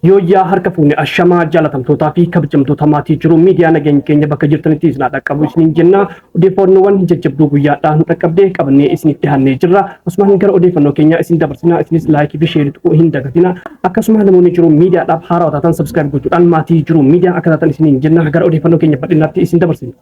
Yooyyaa harka fuune ashamaa jaalatamtootaa fi kabajamtoota maatii jiru miidiyaa nageenya keenya bakka jirtanitti isin haa dhaqqabu isiniin jenna. Odeeffannoowwan jajjabduu guyyaadhaa nu dhaqqabdee qabannee isiniif dhiyaannee jirra. Asumaan gara odeeffannoo keenyaa isin dabarsina. Isinis laayikii fi sheerii tuquu hin dagatina. Akkasuma namoonni jiru miidiyaadhaaf haarawaa taatan sabskiraayib gochuudhaan maatii jiru miidiyaa akka taatan isiniin jenna. Gara odeeffannoo keenya bal'inaatti isin dabarsina.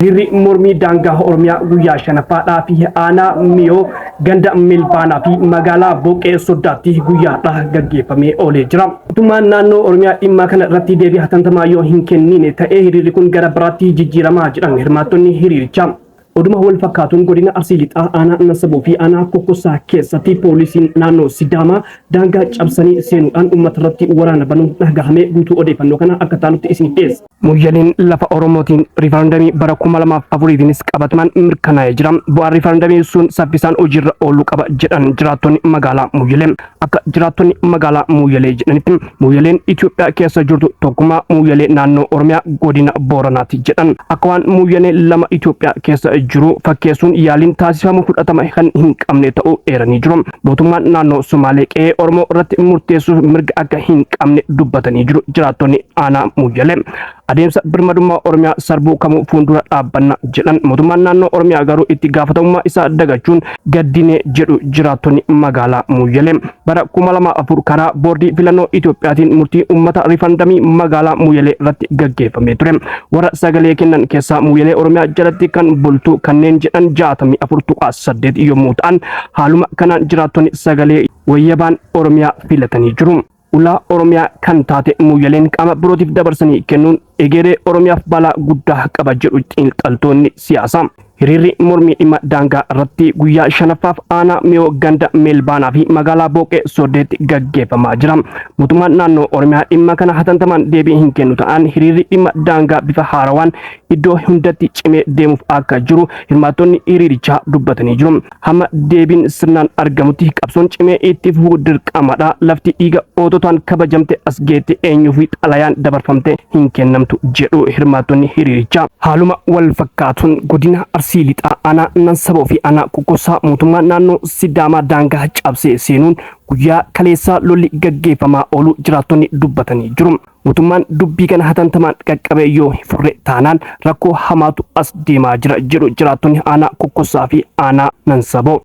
Hiriirri mormii daangaa Oromiyaa guyyaa shanaffaadhaa fi aanaa Miyoo ganda Milbaanaa fi magaalaa Booqee Soddaatti guyyaadha gaggeeffamee oolee jira. Mootummaan naannoo Oromiyaa dhimma kana irratti deebii hatantamaa yoo hin kennine ta'ee hiriirri kun gara biraatti jijjiiramaa jedhan hirmaattonni hiriirichaa. Oduma wal fakkaatuun godina Arsii Lixaa aanaa Nasaboo fi aanaa Kokkossaa keessatti poolisiin naannoo Sidaamaa daangaa cabsanii seenuudhaan uummata irratti waraana banuun dhagahame guutuu odeeffannoo kana akka taanutti isiniif dhiyeessa. Moyyaleen lafa Oromootiin riifarandamii bara 2004tiinis qabatamaan mirkanaa'ee jira. Bu'aan riifarandamii sun saffisaan hojiirra ooluu qaba jedhan jiraattonni magaalaa Moyyalee. Akka jiraattonni magaalaa Mooyyalee jedhanitti Mooyyaleen Itoophiyaa keessa jirtu tokkummaa Mooyyalee naannoo Oromiyaa godina Booranaati jedhan. Akka waan Mooyyaleen lama Itoophiyaa keessa jiru fakkeessuun yaaliin taasifamu fudhatama kan hin qabne ta'uu eeranii jiru. Mootummaan naannoo Somaalee qe'ee Oromoo irratti murteessuuf mirga akka hin qabne dubbatanii jiru jiraattonni aanaa Mooyyalee. Adeemsa birmadummaa Oromiyaa sarbuu kamuu fuuldura dhaabbanna jedhan. Mootummaan naannoo Oromiyaa garuu itti gaafatamummaa isaa dagachuun gaddine jedhu jiraattonni magaalaa Mooyyalee. Bara 2004 karaa boordii filannoo Itoophiyaatiin murtii uummata riifandamii magaalaa Mooyyalee irratti gaggeeffamee ture. Warra sagalee kennan keessaa Mooyyalee Oromiyaa jalatti kan bultu kanneen jedhan 64.8 yommuu ta'an haaluma kanaan jiraattonni sagalee wayyabaan Oromiyaa filatanii jiru. Ulaa Oromiyaa kan taate Mooyyaleen qaama birootiif dabarsanii kennuun egeree Oromiyaaf balaa guddaa qaba jedhu xiinxaltoonni siyaasaa. Hiriirri mormii dhimma daangaa irratti guyyaa shanaffaaf aanaa Miyoo ganda Meelbaanaa fi magaalaa Booqee Sooddeetti gaggeeffamaa jira. Mootummaan naannoo Oromiyaa dhimma kana hatantamaan deebii hin kennu ta'an hiriirri dhimma daangaa bifa haarawaan iddoo hundatti cimee deemuuf akka jiru hirmaattonni hiriirichaa dubbatanii jiru. Hamma deebiin sirnaan argamutti qabsoon cimee itti fufuu dirqamadha. Lafti dhiiga goototaan kabajamte as geette eenyuufi xalayaan dabarfamte hin kennamtu jedhu hirmaattonni hiriirichaa. Haaluma wal fakkaatuun godina Arsii Lixaa aanaa Nansaboo fi aanaa Kokkossaa mootummaan naannoo Sidaamaa daangaa cabsee seenuun guyyaa kaleessaa lolli gaggeeffamaa ooluu jiraattonni dubbatanii jiru. Mootummaan dubbii kana hatantamaan qaqqabee yoo hin furre taanaan rakkoo hamaatu as deemaa jira jedhu jiraattonni aanaa Kokkossaa fi aanaa Nansaboo.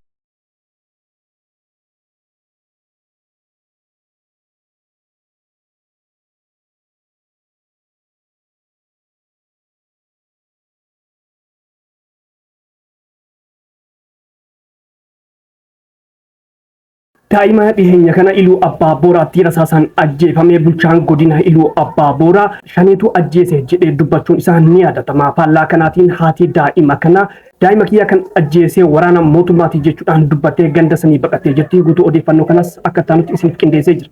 Daa'ima dhiheenya kana Iluu Abbaa Booraatti rasaasaan ajjeefame bulchaan godina Iluu Abbaa Booraa shaneetu ajjeese jedhee dubbachuun isaa ni yaadatama. Faallaa kanaatiin haati daa'ima kanaa daa'ima kiyya kan ajjeese waraana mootummaati jechuudhaan dubbattee ganda sanii baqattee jirti. Guutuu odeeffannoo kanas akka taanutti isiniif qindeessee jira.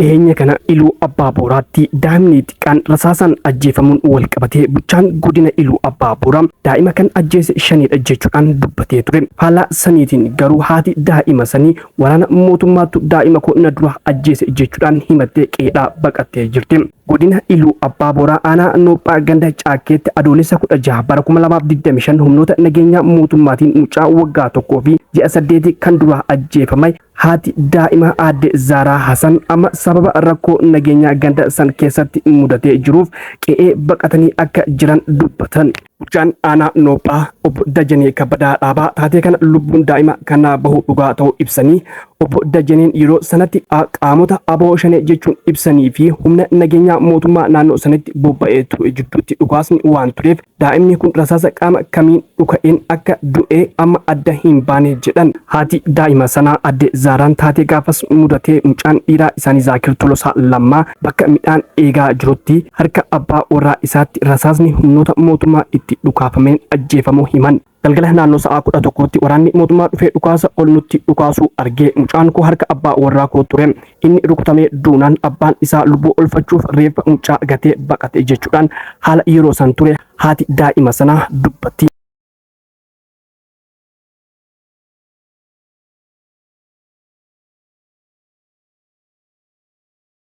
Dhiheenya kana Iluu Abbaa Booraatti daa'imni xiqqaan rasaasaan ajjeefamuun walqabatee bulchaan godina Iluu Abbaa Booraa daa'ima kan ajjeese shaneedha jechuudhaan dubbatee ture. Faallaa saniitiin garuu haati daa'ima sanii waraana mootummaattu daa'ima koo na dura ajjeese jechuudhaan himattee qe'eedhaa baqattee jirti. Godina Iluu Abbaa Booraa aanaa Noophaa ganda Caakkeetti Adoolessa 16 bara 2025 humnoota nageenyaa mootummaatiin mucaa waggaa tokkoo fi ji'a saddeetii kan duraa ajjeefame Haati daa'imaa aadde Zaaraa Hasan amma sababa rakkoo nageenyaa ganda san keessatti mudatee jiruuf qe'ee baqatanii akka jiran dubbatan. Bulchaan aanaa Noophaa obbo Dajanee Kabbadaa Dhaabaa taatee kana lubbuun daa'ima kanaa bahuu dhugaa ta'uu ibsanii, obbo Dajaneen yeroo sanatti qaamota abo Shanee jechuun ibsanii fi humna nageenyaa mootummaa naannoo sanatti bobba'ee ture jidduutti dhukaasni waan tureef Daa'imni kun rasaasa qaama kamiin dhuka'een akka du'e amma adda hin baane jedhan. Haati daa'ima sanaa Adde Zaaraan taatee gaafas mudatee mucaan dhiiraa isaanii Zaakir Tolosaa Lammaa bakka midhaan eegaa jirutti harka abbaa warraa isaatti rasaasni humnoota mootummaa itti dhukaafameen ajjeefamuu himan. Galgala naannoo sa'aa 11tti waraanni mootummaa dhufee dhukaasa ol nutti dhukaasuu argee mucaan koo harka abbaa warraa koo ture. Inni rukutamee duunaan abbaan isaa lubbuu olfachuuf reeffa mucaa gatee baqate jechuudhaan haala yeroo san ture haati daa'ima sanaa dubbatti.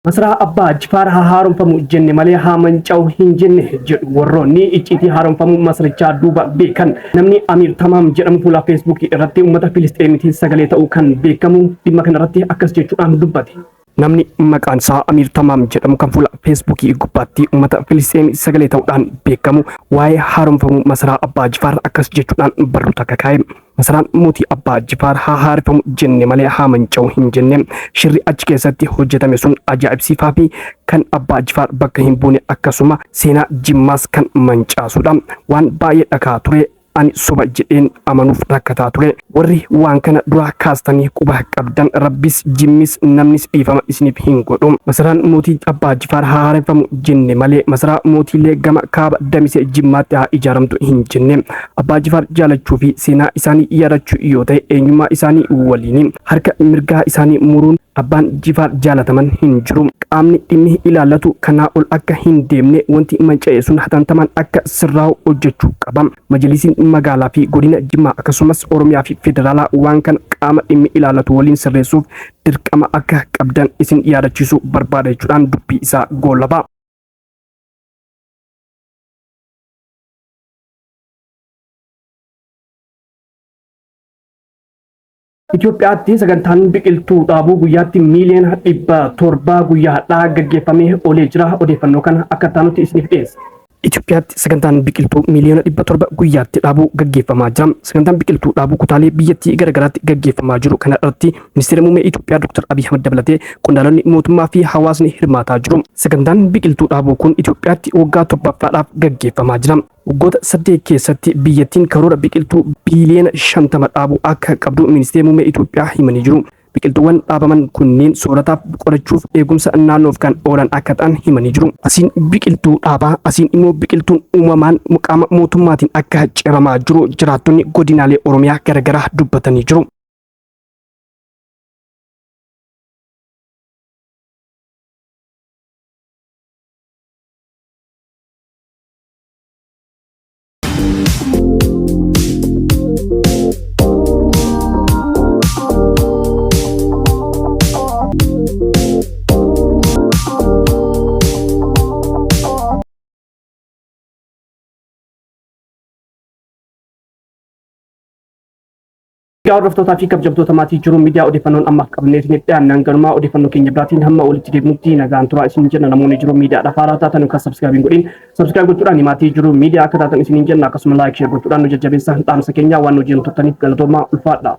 Masaraa Abbaa Jifaar haa haaromfamu jenne malee haa manca'u hin jenne jedhu warroonni icciitii haaromfamuu masarichaa duuba beekan. Namni Amiir Tamaam jedhamu fuula Feesbuukii irratti uummata Filisxeemitiin sagalee ta'uu kan beekamu dhimma kanarratti akkas jechuudhaan dubbate. Namni maqaan isaa Amiir Tamaam jedhamu kan fuula Feesbuukii gubbaatti uummata Filisxeem sagalee ta'uudhaan beekamu waa'ee haaromfamuu masaraa Abbaa Jifaar akkas jechuudhaan barruu takka kaa'e. Masaraan mootii Abbaa Jifaar haa haareffamu jenne malee haa manca'u hin jenne. Shirri achi keessatti hojjetame sun ajaa'ibsiifaa fi kan Abbaa Jifaar bakka hin buune akkasuma seenaa Jimmaas kan mancaasudha. Waan baay'ee dhakaa ture ani soba jedheen amanuuf rakkataa ture. Warri waan kana duraa kaastanii quba qabdan Rabbis Jimmis namnis dhiifama isiniif hin godhu. Masaraan mootii Abbaa Jifaar haa haareffamu jenne malee masaraa mootiilee gama kaaba Damisee Jimmaatti haa ijaaramtu hin jenne. Abbaa Jifaar jaalachuu fi seenaa isaanii yaadachuu yoo ta'e eenyummaa isaanii waliin harka mirgaa isaanii muruun Abbaan Jifaar jaalataman hin jiru. Qaamni dhimmi ilaallatu kanaa ol akka hin deemne wanti manca'e sun hatantamaan akka sirraa'u hojjechuu qaba. Majlisiin magaalaa fi godina Jimmaa akkasumas Oromiyaa fi Federaalaa waan kana qaama dhimmi ilaallatu waliin sirreessuuf dirqama akka qabdan isin yaadachiisuu barbaada jechuudhaan dubbii isaa goolaba. Itoophiyaatti sagantaan biqiltuu dhaabuu guyyaatti miiliyoona 700 guyyaa har'aa gaggeeffamee oolee jira. Odeeffannoo kana akka taanutti isiniif dhiyeessa. Itoophiyaatti sagantaan biqiltuu miiliyoona 700 guyyaatti dhaabuu gaggeeffamaa jira. Sagantaan biqiltuu dhaabuu kutaalee biyyattii garaagaraatti gaggeeffamaa jiru kana irratti Ministeera Muummee Itoophiyaa Dr. Abiy Ahmad dabalatee qondaalonni mootummaa fi hawaasni hirmaataa jiru. Sagantaan biqiltuu dhaabuu kun Itoophiyaatti waggaa torbaffaadhaaf gaggeeffamaa jira. Waggoota 8 keessatti biyyattiin karoora biqiltuu biiliyoona 50 dhaabuu akka qabdu Ministeerri Muummee Itoophiyaa himanii jiru. Biqiltuuwwan dhaabaman kunneen soorataaf, qorachuuf, eegumsa naannoof kan oolan akka ta'an himanii jiru. Asiin biqiltuu dhaabaa, asiin immoo biqiltuun uumamaan qaama mootummaatiin akka ciramaa jiru jiraattonni godinaalee Oromiyaa garagaraa dubbatanii jiru. Egaa hordoftootaa fi kabajamtoota maatii Jiruu Miidiyaa, odeeffannoon ammaaf qabannee isiniif dhiyaanne ganumaa. Odeeffannoo keenya biraatiin hamma walitti deebinutti nagaan turaa isin jenna. Namoonni Jiruu Miidiyaadhaaf haaraa taatan yookaan subscribe hin godhin, subscribe gochuudhaan maatii Jiruu Miidiyaa akka taatan isiniin jenna. Akkasuma like, share gochuudhaan nu jajjabeessaa dhaamsa keenya. Waan nu wajjin turtaniif galatoomaa, ulfaadha.